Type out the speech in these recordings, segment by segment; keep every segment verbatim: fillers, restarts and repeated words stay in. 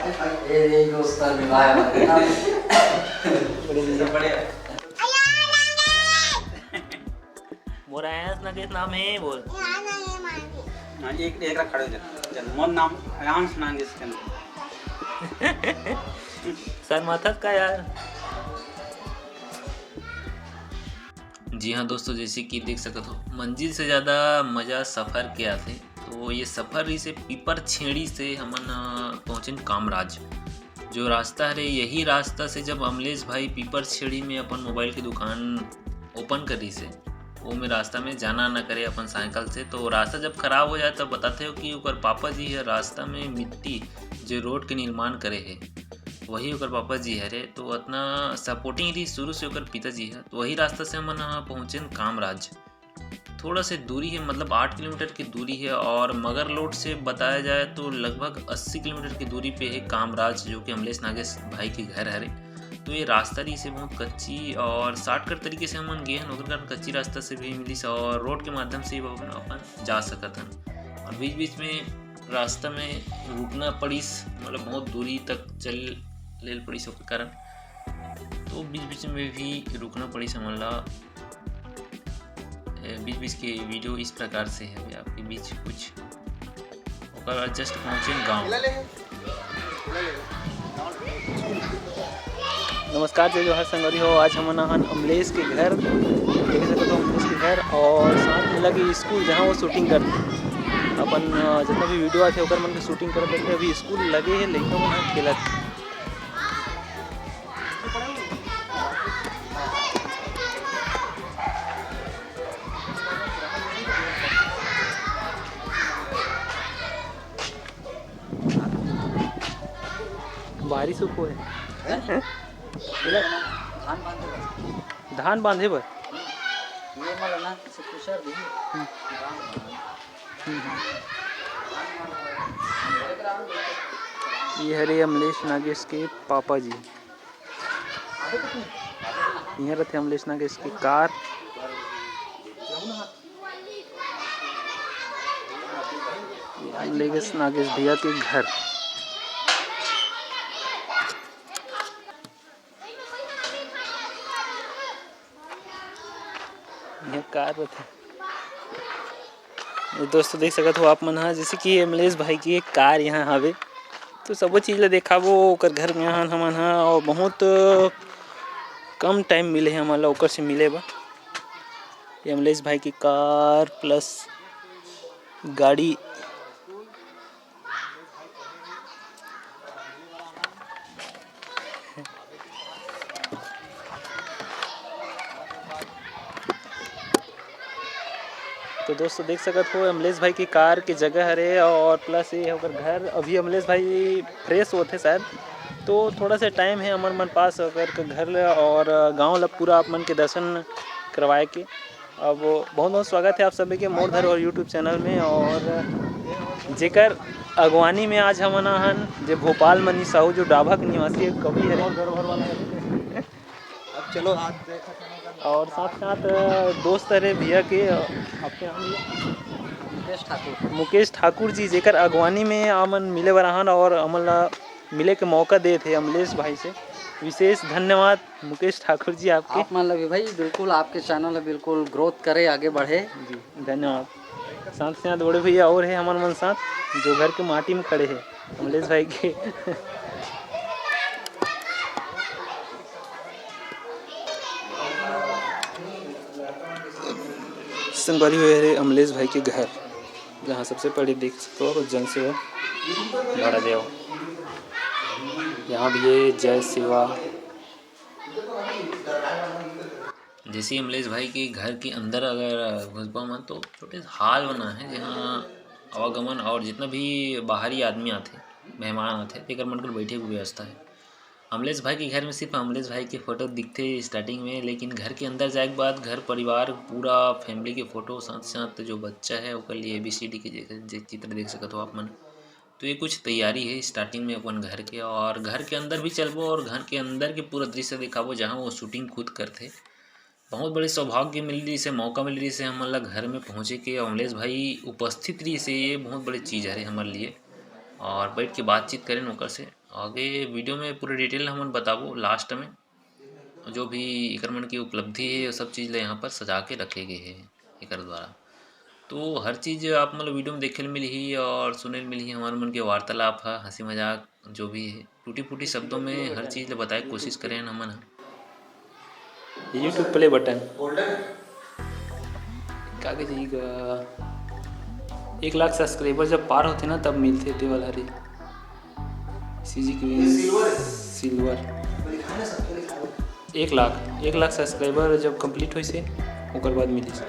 ये, ये दोस्त का विवाह है। मोर आयांश नागेश नाम है, बोल। हाँ, एक एक रख खड़े हो जा। चल, मोर नाम आयांश नागेश के। शर्माथस का यार? जी हाँ दोस्तों, जैसे कि देख सकत हो, मंजिल से ज़्यादा मज़ा सफ़र के आथे। तो ये सफ़र रहिसे पीपर छेड़ी से हमन अ, पहुँचेन कामराज। जो रास्ता हरे, यही रास्ता से जब अमलेश भाई पीपर छेड़ी में अपन मोबाइल की दुकान ओपन करिस हे, वो में रास्ता में जाना आना करे अपन साइकिल से। तो रास्ता जब खराब हो जाए, तब बताते हो कि ओकर पापा जी ह रास्ता में मिट्टी, जो रोड के निर्माण करे हे, वही ओकर पापा जी हरे। तो अतना सपोर्टिंग रही शुरू से ओकर पिताजी ह। तो वही रास्ता से हमन ह पहुँचेन कामराज। थोड़ा से दूरी है, मतलब आठ किलोमीटर की दूरी है। और मगर लोड से बताया जाए तो लगभग अस्सी किलोमीटर की दूरी पे है कामराज, जो कि अमलेश नागेश भाई के घर हरे। तो ये रास्ता रहिसे बहुत कच्ची और शॉर्टकट तरीके से हमन गे हन, ओकर कारण कच्ची रास्ता से भी मिलिस और रोड के माध्यम से भी अपन, अपन जा सकत हन। और बीच बीच में रास्ता में रुकना पड़िस, मतलब बहुत दूरी तक चल लेल पड़िस ओकर कारण। तो बीच बीच में भी रुकना पड़िस हमन ला। ए, बीच बीच के वीडियो इस प्रकार से है, अभी आपके बीच कुछ ओकर बाद जस्ट पहुँचे गाँव। नमस्कार, जय जोहार संगवारी हो। आज हमन आहन अमलेश के घर, देख सकत हो अमलेश के घर और साथ में लगे स्कूल, जहाँ वो शूटिंग करथे अपन, अ, जितना भी वीडियो आथे ओकर मन के शूटिंग करत रहिथे। अभी स्कूल लगे हे, लइका मन ह खेलत हे। बारिश उको है। धान बांधे बर। धान बांधे बर। ये मला ना से कुशर दी। ये हरे अमलेश नागेश के पापा जी। इहाँ रथे अमलेश नागेश के कार। अमलेश नागेश भैया के घर। ये कार रथे। ये दोस्तों देख सकत हो आप मन ह, जैसे कि अमलेश भाई की एक कार यहाँ हवे, तो सबो चीज ला देखाबो ओकर घर में आहन हमन ह। और बहुत कम टाइम मिले हे हमन ला ओकर से मिले बर। ये अमलेश भाई की कार प्लस गाड़ी। तो दोस्तों देख सकत हो अमलेश भाई की कार के जगह हरे और प्लस ये ओकर घर। अभी अमलेश भाई फ्रेश होथे शायद, तो थोड़ा सा टाइम है हमर मन पास ओकर के घर ले और गांव ला पूरा आप मन के दर्शन करवाए के। अब बहुत बहुत स्वागत है आप सभी के मोर धरोहर YouTube चैनल में। और जेकर अगवानी में आज हमन आहन, जे भोपाल मनी साहू, जो डाभा के निवासी एक कवि हरे। अब चलो आज और साथ साथ दोस्त हरे भैया के, आपके नाम भैया? मुकेश ठाकुर। मुकेश ठाकुर जी, जेकर अगवानी में हमन मिले बर आहन और हमन ला मिले के मौका देत हे अमलेश भाई से। विशेष धन्यवाद मुकेश ठाकुर जी आपके। आप मन ला भी भाई बिल्कुल आपके चैनल है बिल्कुल ग्रोथ करे, आगे बढ़े। जी धन्यवाद। साथ साथ बड़े भैया और है हमारे मन साथ, जो घर के माटी में खड़े हैं अमलेश भाई के। संगवारी हुए हरे अमलेश भाई के घर, जहाँ सबसे पहले देख सकते हो जन सेवा भाड़ा देव। यहाँ भी ये जय सेवा। जैसे अमलेश भाई के घर के अंदर अगर घुसबा मन तो छोटे से हॉल बना है, जहाँ आवागमन और जितना भी बाहरी आदमी आथे, मेहमान आथे, तेकर मन के बैठे के व्यवस्था है। अमलेश भाई के घर में सिर्फ अमलेश भाई के फोटो दिखते स्टार्टिंग में, लेकिन घर के अंदर जाए के बाद घर परिवार पूरा फैमिली के फोटो, साथ साथ जो बच्चा है ओकर लिए एबीसीडी के जे, जे चित्र देख सकत हो आप मन। तो ये कुछ तैयारी है स्टार्टिंग में अपन घर के, और घर के अंदर भी चलबो और घर के अंदर के पूरा दृश्य दिखाबो, जहाँ वो शूटिंग खुद करथे। बहुत बड़े सौभाग्य मिल रही से, मौका मिल रही से हमन ला घर में पहुँचे के। अमलेश भाई उपस्थित रही से, ये बहुत बड़ी चीज़ हरे हमारे लिए। और बैठ के बातचीत करें ओकर से। आगे video में पूरा detail हमन बताबो last में। जो भी एकर मन की उपलब्धि हे, वो सब चीज़ ला यहाँ पर सजा के रखे गए हे एकर द्वारा। तो हर चीज़ आप मन ला video में देखे ल मिलही और सुने ल मिलही। हमर मन के वार्तालाप ह, हँसी मजाक, जो भी हे, टूटी फूटी शब्दों में हर चीज़ ला बताए के कोशिश करे हन हमन ह। YouTube play button। का के जी गा? एक लाख subscriber जब पार होथे ना, तब मिलथे ते वाला हरे। CG Queen silver। एक लाख, एक लाख subscriber जब complete होइसे, ओकर बाद मिलिस।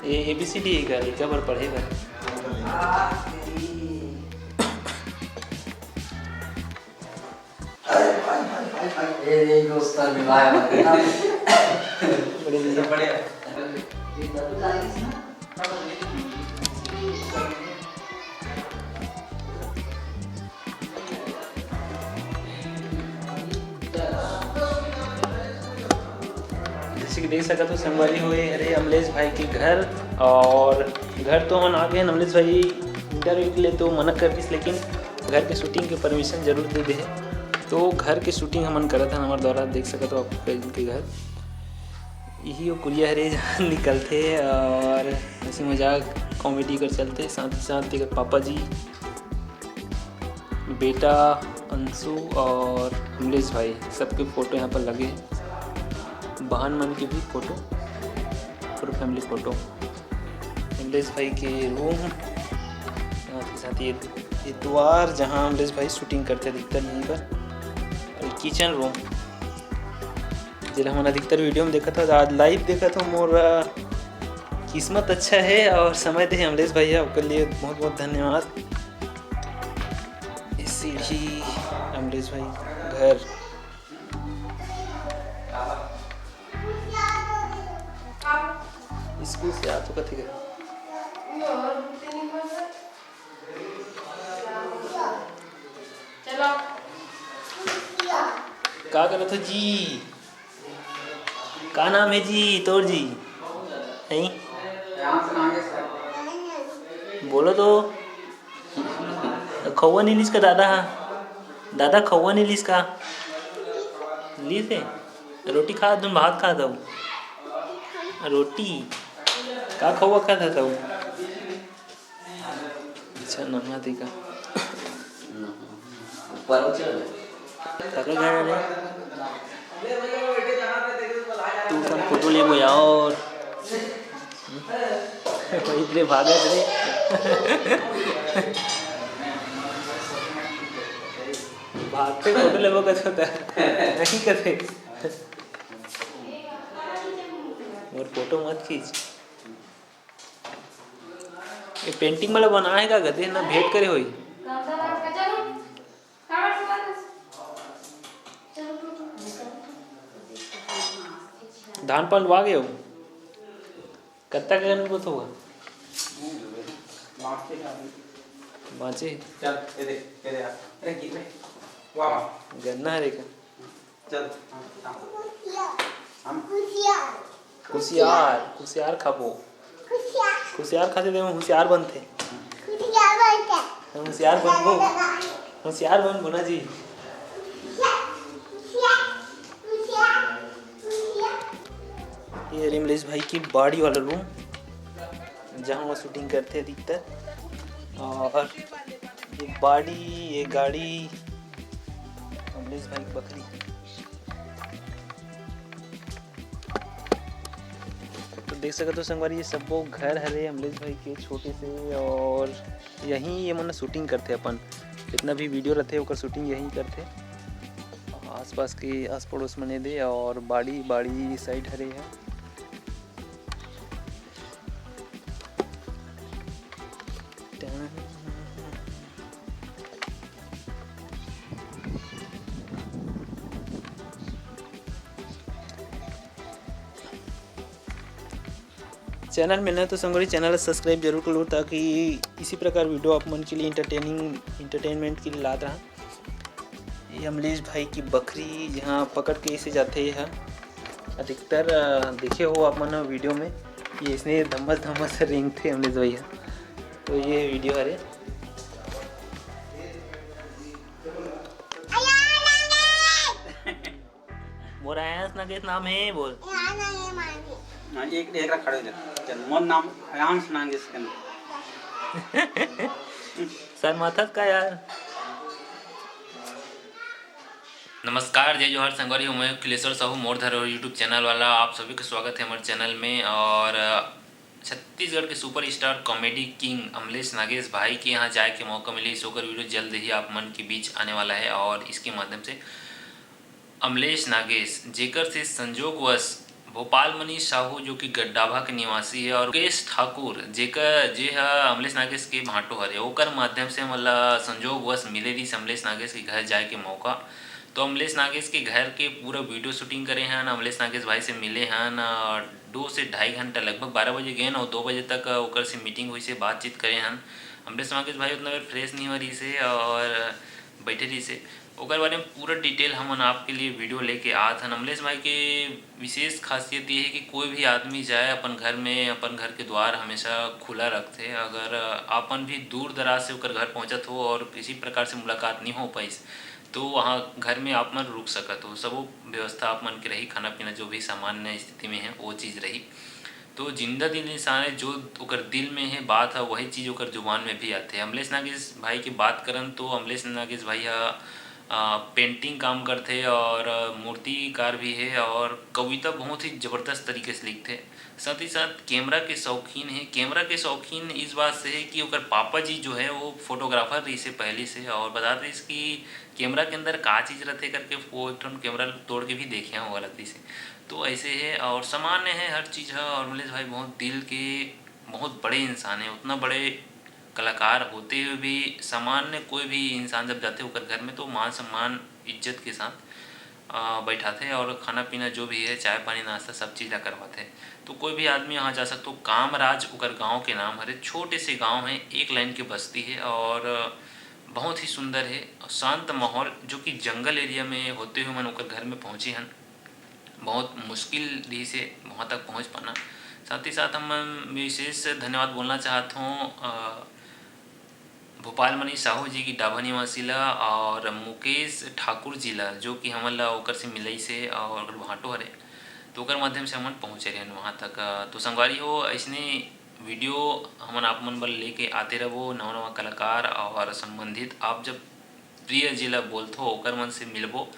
ए, ABCD हे का? लइका बर पढ़े बर। जैसे कि देख सकत हो संगवारी हो, ये हरे अमलेश भाई के घर। और घर तो हमन आ गए अमलेश भाई interview के लिए, तो मना कर दिस, लेकिन घर के shooting के permission जरूर दे दे हे। तो घर के shooting हमन करत हन हमर द्वारा, देख सकत हो आप इनके घर। यही वो कुरिया हरे जहाँ निकलथे और हँसी मजाक comedy कर चलथे, साथ ही साथ एकर पापा जी, बेटा अंशु और अमलेश भाई, सबके photo यहाँ पर लगे हे। बहन मन के भी photo, पूरा family photo। अमलेश भाई के room, साथ ही साथ ये, ये द्वार, जहाँ अमलेश भाई shooting करथे अधिकतर यहीं पर। और kitchen room, जेला हमन अधिकतर video में देखत हन, आज live देखत हन। मोर, अ, किस्मत अच्छा हे और समय दे हे अमलेश भैया, ओकर लिए बहुत बहुत धन्यवाद। ये सीढ़ी, अमलेश भाई घर, स्कूल से आत हो कथे का? का करत हो जी? का नाम हे जी तोर जी? हैं? बोलो तो। खउवा नहीं लिस का दादा हा? दादा खउवा नहीं लिस का? लिस हे। रोटी खा, तुम भात खा दो। रोटी। का खउवा खा था तू? अच्छा, नहा दे का? ऊपर चल। काकर घर रे? तू अपन photo लेबो यार। वही रे भागत रे। भागते photo लेबो कथे त। नहीं कथे। मोर photo मत खींच। ये painting वाला बनाए का गदे ना, भेंट करे होई। धान पान लुआ गए हो? कत्ता का गन्ना बोत हुआ? बाँचे? चल, ये दे, ये दे यार। अरे, गिर रहे। वाह, वाह। गन्ना हरे का? चल, हाँ, हाँ। हम? कुसियार, कुसियार खाबो। कुसियार खाते ते होशियार बनथे। हम होशियार बनबो। होशियार बनबो ना जी। ये रिमलेश भाई की बाड़ी वाला room, जहाँ वो shooting करथे अधिकतर। और ये बाड़ी, ये गाड़ी, अमलेश भाई की बकरी। तो देख सकत हो संगवारी, ये सबो घर हरे अमलेश भाई के छोटे से, और यहीं ये मन shooting करथे अपन, जितना भी video रथे ओकर shooting यहीं करथे। आसपास के आस पड़ोस मन ये दे, और बाड़ी, बाड़ी side हरे है। चैनल में नए हो तो संगवारी, चैनल ला सब्सक्राइब जरूर कर लो, ताकि इसी प्रकार वीडियो आप मन के लिए एंटरटेनिंग, एंटरटेनमेंट के लिए लात रहा। ये अमलेश भाई की बकरी यहाँ पकड़ के इसे जाते हैं। अधिकतर, अ, देखे हो आप मन वीडियो में, ये इसने धमस धमस रेंगते अमलेश भैया। तो ये वीडियो हरे। मोर आयांश नागेश नाम है, बोल। हाँ, एक, एक रख खड़े हो जा। चल, मोर नाम आयांश नागेश के नाम। शर्माथस का यार? नमस्कार, जय जोहार संगवारी हो, मैं अखिलेश्वर साहू, मोर धरोहर YouTube चैनल वाला। आप सभी का स्वागत है हमारे चैनल में। और, अ, छत्तीसगढ़ के superstar comedy king Amlesh Nagesh भाई के यहाँ जाए के मौका मिले, इस ओकर वीडियो जल्द ही आप मन के बीच आने वाला है। और इसके माध्यम से अमलेश नागेश, जेकर से संजोगवश भोपाल मनीष साहू, जो कि गड्डाभा के निवासी है, और मुकेश ठाकुर, जेकर, जे ह अमलेश नागेश के भांटो हरे, ओकर माध्यम से हमन ला संजोगवश मिले रहिस अमलेश नागेश के घर जाए के मौका। तो अमलेश नागेश के घर के पूरा वीडियो शूटिंग करे हन, अमलेश नागेश भाई से मिले हन, और दो से ढाई घंटा, लगभग बारह बजे गए और दो बजे तक ओकर से मीटिंग हुई से बातचीत करे हन। अमलेश नागेश भाई उतना बेर फ्रेश नहीं हो रहिस हे और बैठे रहिस हे। ओकर बारे में पूरा डिटेल हमन आपके लिए वीडियो लेके आत हन। अमलेश भाई के विशेष खासियत ये है कि कोई भी आदमी जाए अपन घर में, अपन घर के द्वार हमेशा खुला रखथे। अगर आपन भी दूर दराज से ओकर घर पहुंचत हो और किसी प्रकार से मुलाकात नहीं हो पाइस, तो वहाँ घर में आप मन रुक सकत हो, सबो व्यवस्था आप मन के रही, खाना पीना जो भी सामान्य स्थिति में है वो चीज़ रही। तो जिंदा दिल इंसान है, जो ओकर दिल में है बात है, वही चीज़ ओकर जुबान में भी आते हैं। अमलेश नागेश भाई की बात करन तो अमलेश नागेश भाई ह, अ, पेंटिंग काम करथे और मूर्तिकार भी है और कविता बहुत ही ज़बरदस्त तरीके से लिखथे। साथ ही साथ कैमरा के शौकीन है। कैमरा के शौकीन इस बात से है कि ओकर पापा जी जो है वो फोटोग्राफर रहिस हे पहले से, और बतात रहिस कि कैमरा के अंदर का चीज़ रहथे करके वो एक ठन कैमरा तोड़ के भी देखे हैं, वो गलती से। तो ऐसे है और सामान्य है हर चीज़ है। और अमलेश भाई बहुत दिल के बहुत बड़े इंसान है, उतना बड़े कलाकार होते हुए भी सामान्य कोई भी इंसान जब जाते ओकर घर में तो मान सम्मान इज्जत के साथ, अ, बैठाथे और खाना पीना जो भी है, चाय पानी नाश्ता सब चीज़ ला करवाथे। तो कोई भी आदमी वहाँ जा सकतो। कामराज ओकर गांव के नाम हरे, छोटे से गांव है, एक लाइन के बस्ती है और बहुत ही सुंदर है, शांत माहौल, जो कि जंगल एरिया में होते हुए मन ओकर घर में पहुँचे हन। बहुत मुश्किल रहिस हे वहाँ तक पहुँच पाना। साथ ही साथ हम विशेष धन्यवाद बोलना चाहत हों, अ, भोपाल मनीष साहू जी की डाभा निवासी ला और मुकेश ठाकुर जी ला, जो कि हमन ला ओकर से मिलइस हे और ओकर भांटो हरे, तो ओकर माध्यम से हमन पहुँचे रहेन वहाँ तक। अ, तो संगवारी हो, ऐसने वीडियो हमन आप मन बर लेके आते रहबो, नवा नवा कलाकार और संबंधित आप जब प्रिय जी ला बोलथो, ओकर मन से मिलबो।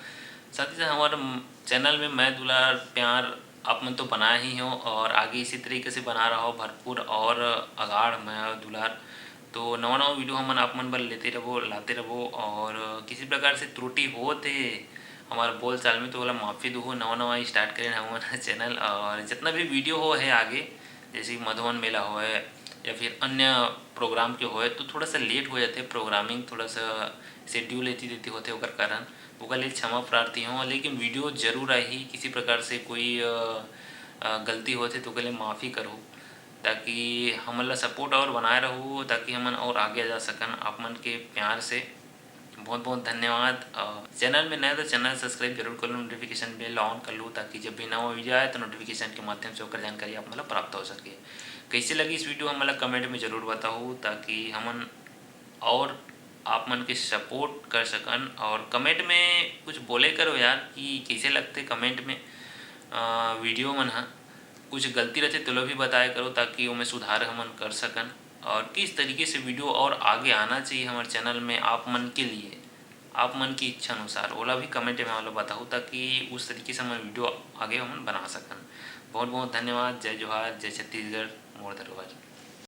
साथ ही साथ हमारे चैनल में मया दुलार प्यार आप मन तो बनाए ही हो और आगे इसी तरीके से बना रहो भरपूर और अगाढ़ मया दुलार। तो नवा नवा वीडियो हमन आप मन बर लेते रहबो, लाते रहबो और किसी प्रकार से त्रुटि होत हे हमारे बोलचाल में तो ओला माफ़ी दुहू। नवा नवा स्टार्ट करेन हमन चैनल और जितना भी वीडियो हो है आगे, जैसे कि मधुबन मेला होए या फिर अन्य प्रोग्राम के होए तो थोड़ा सा लेट हो जाते, प्रोग्रामिंग थोड़ा सा शेड्यूल एती तेती होते ओकर कारण, ओकर लिए क्षमा प्रार्थी हों। लेकिन वीडियो जरूर आही, किसी प्रकार से कोई, अ, अ, गलती होथे तो ओकर लिए माफ़ी करहू, ताकि हमन ला सपोर्ट और बनाए रहू, ताकि हमन और आगे जा सकन आप मन के प्यार से। बहुत बहुत धन्यवाद। अ, चैनल में नए तो चैनल सब्सक्राइब जरूर कर लो, नोटिफिकेशन बेल ऑन कर लो, ताकि जब भी नवा वीडियो आए तो नोटिफिकेशन के माध्यम से ओकर जानकारी आप मन ला प्राप्त हो सके। कैसे लगी इस वीडियो, हमन ला कमेंट में जरूर बताओ, ताकि हमन और आप मन के सपोर्ट कर सकन। और कमेंट में कुछ बोले करो यार कि कैसे लगते कमेंट में, अ, वीडियो मन ह। कुछ गलती रहते तो लो भी बताया करो, ताकि ओमे सुधार हमन कर सकन। और किस तरीके से वीडियो और आगे आना चाहिए हमारे चैनल में आप मन के लिए, आप मन की इच्छा अनुसार, ओला भी कमेंट में आप लोग बताओ, ताकि उस तरीके से हमन वीडियो आगे हमन बना सकन। बहुत बहुत धन्यवाद। जय जोहार, जय छत्तीसगढ़, मोर धरोहर।